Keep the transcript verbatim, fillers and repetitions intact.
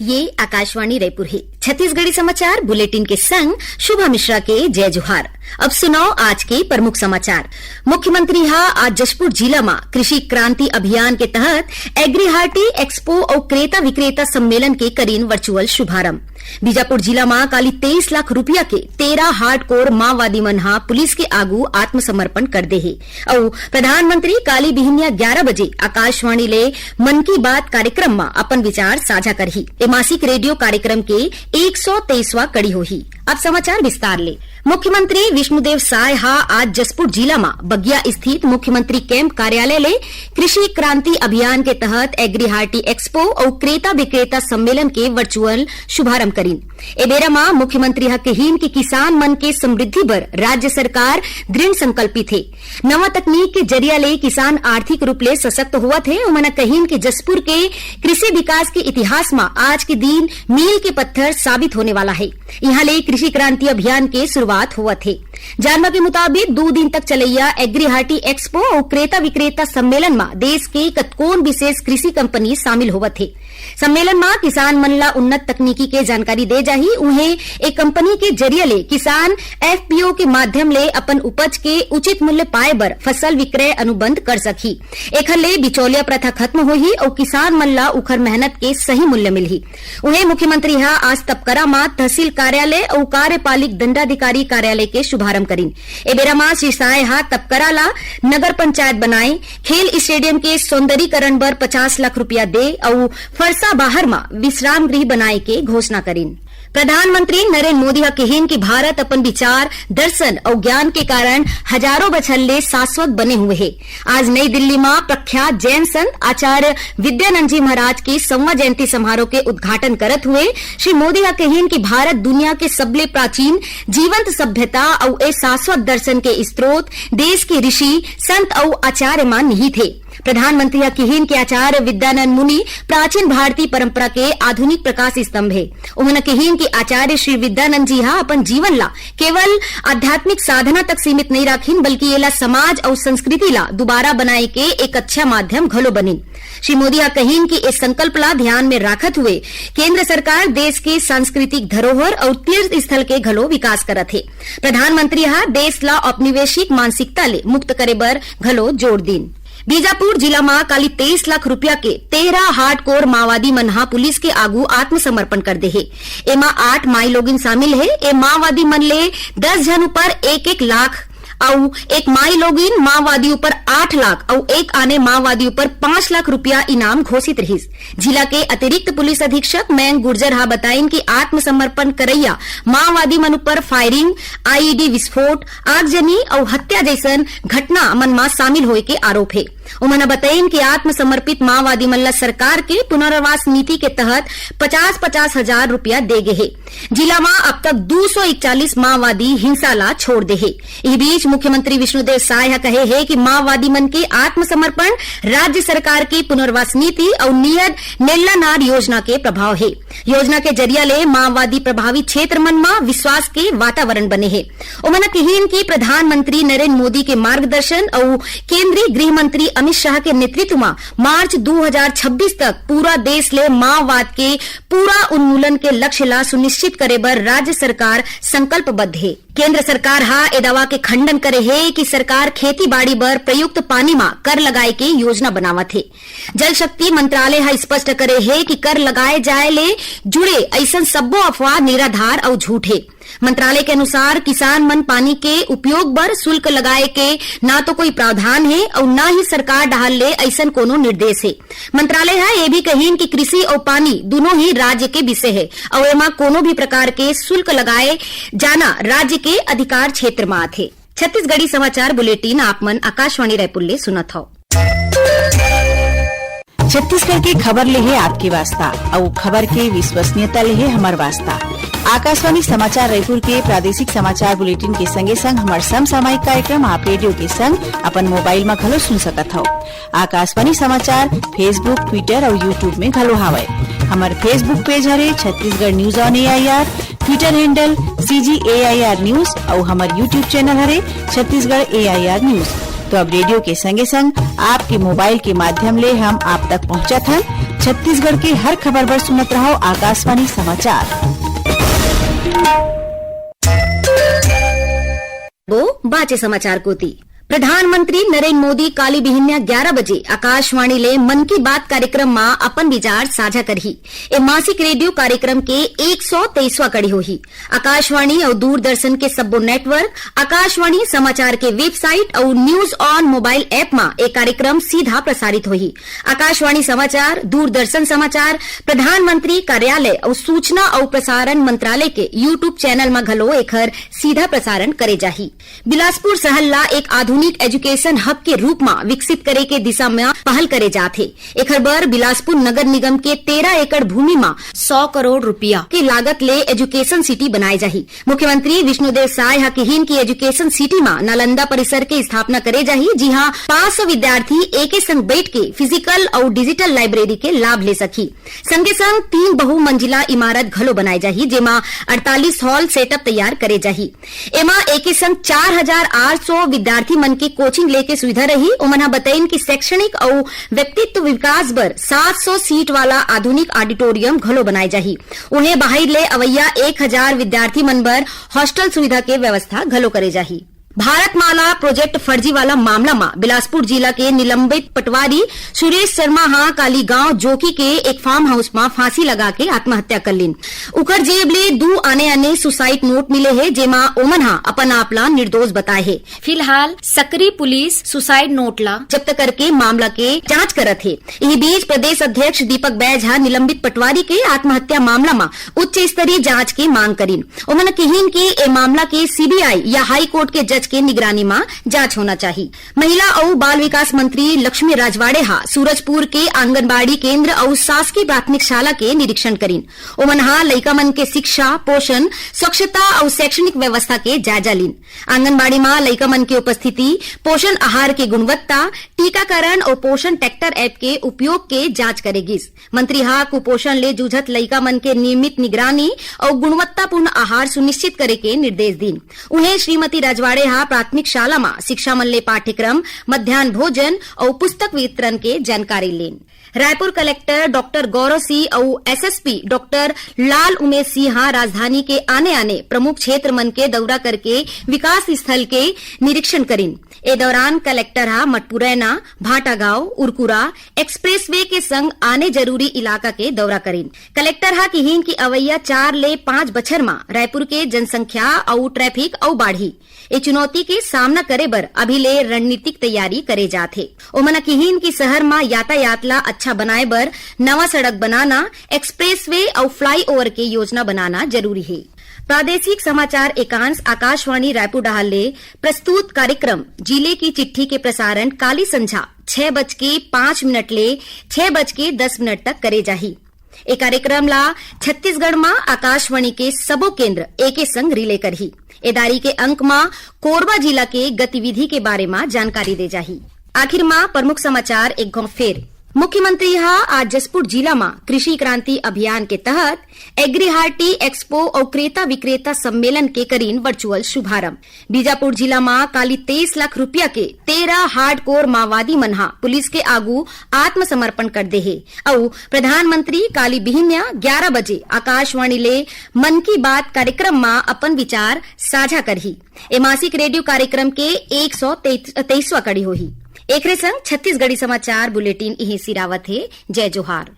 ये आकाशवाणी रायपुर हे। छत्तीसगढ़ी समाचार बुलेटिन के संग शुभा मिश्रा के जय जोहार। अब सुनव आज के प्रमुख समाचार। मुख्यमंत्री ह आज जशपुर जिला म कृषि क्रांति अभियान के तहत एग्रीहाटी एक्सपो अउ क्रेता विक्रेता सम्मेलन के करीन वर्चुअल शुभारंभ। बीजापुर जिला म काली तेईस लाख रुपया के तेरह हार्डकोर माओवादी मन ह पुलिस के आगू आत्मसमर्पण कर दे हे। अउ प्रधानमंत्री काली बिहिनिया ग्यारह बजे आकाशवाणी ले मन की बात कार्यक्रम म अपन विचार साझा करही। ए मासिक रेडियो कार्यक्रम के एक सौ तेईसवाँ कड़ी होही। अब समाचार विस्तार ले। मुख्यमंत्री विष्णुदेव साय ह आज जशपुर जिला म बगिया स्थित मुख्यमंत्री कैंप कार्यालय ले कृषि क्रांति अभियान के तहत एग्रीहाटी एक्सपो अउ क्रेता विक्रेता सम्मेलन के वर्चुअल शुभारंभ करीन। ए बेरा म मुख्यमंत्री ह कहिन कि किसान मन के समृद्धि बर राज्य सरकार दृढ़ संकल्पित हे। नवा तकनीक के जरिया ले किसान आर्थिक रूप ले सशक्त होवत हे। उमन ह कहिन कि जशपुर के कृषि विकास के इतिहास म आज के दिन मील के पत्थर साबित होने वाला हे। इहां ले कृषि क्रांति अभियान के शुरुआत होवत हे। जानबा के मुताबिक, दू दिन तक चलइया एग्रीहाटी एक्सपो अउ क्रेता विक्रेता सम्मेलन म देश के कतकोन विशेष कृषि कंपनी शामिल होवत हे। सम्मेलन म किसान मन ला उन्नत तकनीकी के जानकारी दे जाही। उहें, ए कंपनी के जरिए ले किसान एफपीओ के माध्यम ले अपन उपज के उचित मूल्य पाए बर फसल विक्रय अनुबंध कर सकही। एखर ले बिचौलिया प्रथा खत्म होही अउ किसान मन ला उखर मेहनत के सही मूल्य मिलही। उहें, मुख्यमंत्री ह आज तपकरा म तहसील कार्यालय अउ कार्यपालिक दंडाधिकारी कार्यालय के शुभारंभ करीन। ए बेरा म श्री साय ह तपकरा ला नगर पंचायत बनाए, खेल स्टेडियम के सौंदर्यीकरण बर पचास लाख रुपया दे अउ फरसा बाहर म विश्राम गृह बनाए के घोषणा करीन। प्रधानमंत्री नरेंद्र मोदी ह कहिन कि भारत अपन विचार, दर्शन अउ ज्ञान के कारण हजारों बछर ले शाश्वत बने हुए हे। आज नई दिल्ली म प्रख्यात जैन संत आचार्य विद्यानंद जी महाराज के सौवां जयंती समारोह के उद्घाटन करत हुए श्री मोदी ह कहिन कि भारत दुनिया के सबले प्राचीन जीवंत सभ्यता अउ ए शाश्वत दर्शन के स्रोत देश के ऋषि, संत अउ आचार्य म निहित हे। प्रधानमंत्री ह किहिन कि आचार्य विद्यानंद मुनि प्राचीन भारतीय परंपरा के आधुनिक प्रकाश स्तंभ हे। उन्होंने किहिन कि आचार्य श्री विद्यानंद जी ह अपन जीवन ला केवल आध्यात्मिक साधना तक सीमित नहीं राखिन, बल्कि एला समाज अउ संस्कृति ला दोबारा बनाए के एक अच्छा माध्यम घलो बनिन। श्री मोदी ह कहिन कि इस संकल्प ला ध्यान में राखत हुए केंद्र सरकार देश के सांस्कृतिक धरोहर अउ तीर्थ स्थल के घलो विकास करत हे। प्रधानमंत्री ह देश ला औपनिवेशिक मानसिकता ले मुक्त करे बर घलो जोर दीन। बीजापुर जिला म काली तेईस लाख रुपया के तेरह हार्डकोर माओवादी मन ह पुलिस के आगू आत्मसमर्पण कर दे हे। एमा आठ माईलोगिन शामिल हे। ए माओवादी मन ले दस झन ऊपर एक एक लाख अउ एक माईलोगिन माओवादी ऊपर आठ लाख अउ एक आने माओवादी ऊपर पांच लाख रुपया इनाम घोषित रहिस। जिला के अतिरिक्त पुलिस अधीक्षक मयंक गुर्जर ह बताइन कि आत्मसमर्पण करइया माओवादी मन ऊपर फायरिंग, आईईडी विस्फोट, आगजनी अउ हत्या जैसन घटना मन म शामिल होए के आरोप हे। उमन ह बताइन कि आत्मसमर्पित माओवादी मन ल सरकार के पुनर्वास नीति के तहत पचास पचास हजार रुपया दे गे हे। जिला म अब तक दू सौ इकतालीस माओवादी हिंसा ला छोड़ दे हे। इही बीच मुख्यमंत्री विष्णुदेव साय ह कहे हे कि माओवादी मन के आत्मसमर्पण राज्य सरकार के पुनर्वास नीति अउ नियत नेल्लानार योजना के प्रभाव हे। योजना के जरिया ले माओवादी प्रभावित क्षेत्र मन म विश्वास के वातावरण बने हे। उमन किहिन कि प्रधानमंत्री नरेंद्र मोदी के मार्गदर्शन अउ केंद्रीय गृह मंत्री अमित शाह के नेतृत्व म मार्च दू हजार छब्बीस तक पूरा देश ले माओवाद के पूरा उन्मूलन के लक्ष्य ला सुनिश्चित करे बर राज्य सरकार संकल्पबद्ध हे। केंद्र सरकार ह ए दावा के खंडन करे हे कि सरकार खेती बाड़ी बर प्रयुक्त पानी म कर लगाए के योजना बनावत हे। जल शक्ति मंत्रालय ह स्पष्ट करे हे कि कर लगाए जाए ले जुड़े अइसन सब्बो अफवाह निराधार अउ झूठ हे। मंत्रालय के अनुसार किसान मन पानी के उपयोग बर शुल्क लगाए के ना तो कोई प्रावधान हे अउ ना ही सरकार डहार ले अइसन कोनो निर्देश हे। मंत्रालय ह ये भी कहिन कि कृषि अउ पानी दुनों ही राज्य के विषय हे अउ एमा कोनो भी प्रकार के शुल्क लगाए जाना राज्य के अधिकार क्षेत्र म आथे। छत्तीसगढ़ी समाचार बुलेटिन आप मन आकाशवाणी रायपुर ले सुनत हव। छत्तीसगढ़ के खबर ले हे आपके वास्ता, अउ खबर के विश्वसनीयता ले हे हमर वास्ता। आकाशवाणी समाचार रायपुर के प्रादेशिक समाचार बुलेटिन के संगे संग हमर समसामयिक कार्यक्रम आप रेडियो के संग अपन मोबाइल म घलो सुन सकत हव। आकाशवाणी समाचार Facebook, Twitter अउ YouTube में घलो हावय। हमर Facebook पेज हरे Chhattisgarh news on AIR, Twitter handle CG AIR news अउ हमर YouTube चैनल हरे छत्तीसगढ़ एआईआर न्यूज। तो अब रेडियो के संगे संग आपके मोबाइल के माध्यम ले हम आप तक पहुंचत हन। छत्तीसगढ़ के हर खबर बर सुनत रहव आकाशवाणी समाचार। वो बाचे समाचार कोती। प्रधानमंत्री नरेंद्र मोदी काली बिहिनिया ग्यारा बजे आकाशवाणी ले मन की बात कार्यक्रम मा अपन विचार साझा करही। ए मासिक रेडियो कार्यक्रम के एक सौ तेईसवाँ कड़ी होही। आकाशवाणी अउ दूरदर्शन के सब्बो network, आकाशवाणी समाचार के website अउ News on Mobile app मा ए कार्यक्रम सीधा प्रसारित होही। आकाशवाणी समाचार, दूरदर्शन समाचार, प्रधानमंत्री कार्यालय अउ सूचना अउ प्रसारण मंत्रालय के YouTube channel मा घलो एखर सीधा प्रसारण करे जाही। बिलासपुर शहर ला एक आधुनिक education hub के रूप मा विकसित करे के दिशा मा पहल करे जात हे। एखर बर बिलासपुर नगर निगम के तेरह एकड़ भूमि मा सौ करोड़ रुपया के लागत ले education city बनाए जाही। मुख्यमंत्री विष्णुदेव साय ह किहिन कि education city मा नालंदा परिसर के स्थापना करे जाही, जिहां पाँच सौ विद्यार्थी एके संग बैठ के physical अउ digital library के लाभ ले सकही। संगे संग तीन बहुमंजिला इमारत घलो बनाए जाही, जेमा अड़तालीस hall setup तैयार करे जाही। एमा एके संग चार हजार आठ सौ विद्यार्थी मन के coaching लेके सुविधा रही। ओमन ह बतइन कि शैक्षणिक अउ व्यक्तित्व विकास बर सात सौ seat वाला आधुनिक auditorium घलो बनाए जाही। उहें, बाहिर ले अवइया एक हजार विद्यार्थी मन बर hostel सुविधा के व्यवस्था घलो करे जाही। भारतमाला project फर्जी वाला मामला म बिलासपुर जिला के निलंबित पटवारी सुरेश शर्मा ह काली गांव जोकी के एक farm house म फांसी लगा के आत्महत्या कर लीन। उकर जेब ले दू आने-आने suicide note मिले हे, जेमा ओमन ह अपन आप ला निर्दोष बताए हे। फिलहाल सकरी पुलिस suicide note ला जब्त करके मामला के जांच करत हे। इही बीच प्रदेश अध्यक्ष दीपक बैज ह निलंबित पटवारी के आत्महत्या मामला म उच्च स्तरीय जांच के मांग करिन। ओमन किहिन कि ए मामला के सीबीआई या हाई कोर्ट के जज के निगरानी म जांच होना चाही। महिला अउ बाल विकास मंत्री लक्ष्मी राजवाड़े ह सूरजपुर के आंगनबाड़ी केंद्र अउ शासकीय प्राथमिक शाला के निरीक्षण करिन। ओमन ह लइका मन के शिक्षा, पोषण, स्वच्छता अउ शैक्षणिक व्यवस्था के जायजा लीन। आंगनबाड़ी म लइका मन के उपस्थिति, पोषण आहार के गुणवत्ता, टीकाकरण अउ पोषण ट्रैकर ऐप के उपयोग के जांच करे गिस। मंत्री ह कुपोषण ले जूझत लइका मन के नियमित निगरानी अउ गुणवत्तापूर्ण आहार सुनिश्चित करे के निर्देश दीन। उहें, श्रीमती राजवाड़े ह प्राथमिक शाला म शिक्षा मन ले पाठ्यक्रम, मध्यान्ह भोजन अउ पुस्तक वितरण के जानकारी लीन। रायपुर कलेक्टर डॉक्टर गौरव सिंह अउ एसएसपी डॉक्टर लाल उमेश सिंह ह राजधानी के आने-आने प्रमुख क्षेत्र मन के दौरा करके विकास स्थल के निरीक्षण करिन। ए दौरान कलेक्टर ह मटपुरैना, भाटागांव, उरकुरा, एक्सप्रेसवे के संग आने जरूरी इलाका के दौरा करिन। कलेक्टर ह किहिन कि अवइया चार ले पाँच बछर म रायपुर के जनसंख्या अउ ट्रैफिक अउ बाढ़ही। ए चुनौती के सामना करे बर अभी ले रणनीतिक तैयारी करे जात हे। ओमन ह किहिन कि शहर म यातायात ला अच्छा बनाए बर नवा सड़क बनाना, एक्सप्रेसवे अउ फ्लाईओवर के योजना बनाना जरूरी हे। प्रादेशिक समाचार एकांश आकाशवाणी रायपुर डहार ले प्रस्तुत कार्यक्रम जिले की चिट्ठी के प्रसारण काली संझा छह बज के पाँच मिनट ले छह बज के दस मिनट तक करे जाही। ए कार्यक्रम ला छत्तीसगढ़ म आकाशवाणी के सबो केंद्र एके संग रिले करही। ए दारी के अंक म कोरबा जिला के गतिविधि के बारे म जानकारी दे जाही। आखिर म प्रमुख समाचार एक घौं फेर। मुख्यमंत्री ह आज जशपुर जिला म कृषि क्रांति अभियान के तहत एग्रीहार्टी एक्सपो अउ क्रेता विक्रेता सम्मेलन के करीन वर्चुअल शुभारंभ। बीजापुर जिला म काली तेईस लाख रुपया के तेरह हार्डकोर माओवादी मन ह पुलिस के आगू आत्मसमर्पण कर दे हे। अउ प्रधानमंत्री काली बिहिनिया ग्यारा बजे आकाशवाणी ले मन की बात कार्यक्रम म अपन विचार साझा करही। ए मासिक रेडियो कार्यक्रम के एक सौ तेईसवाँ कड़ी होही। एकरे संग छत्तीसगढ़ी समाचार बुलेटिन इही सिरावत हे। जय जोहार।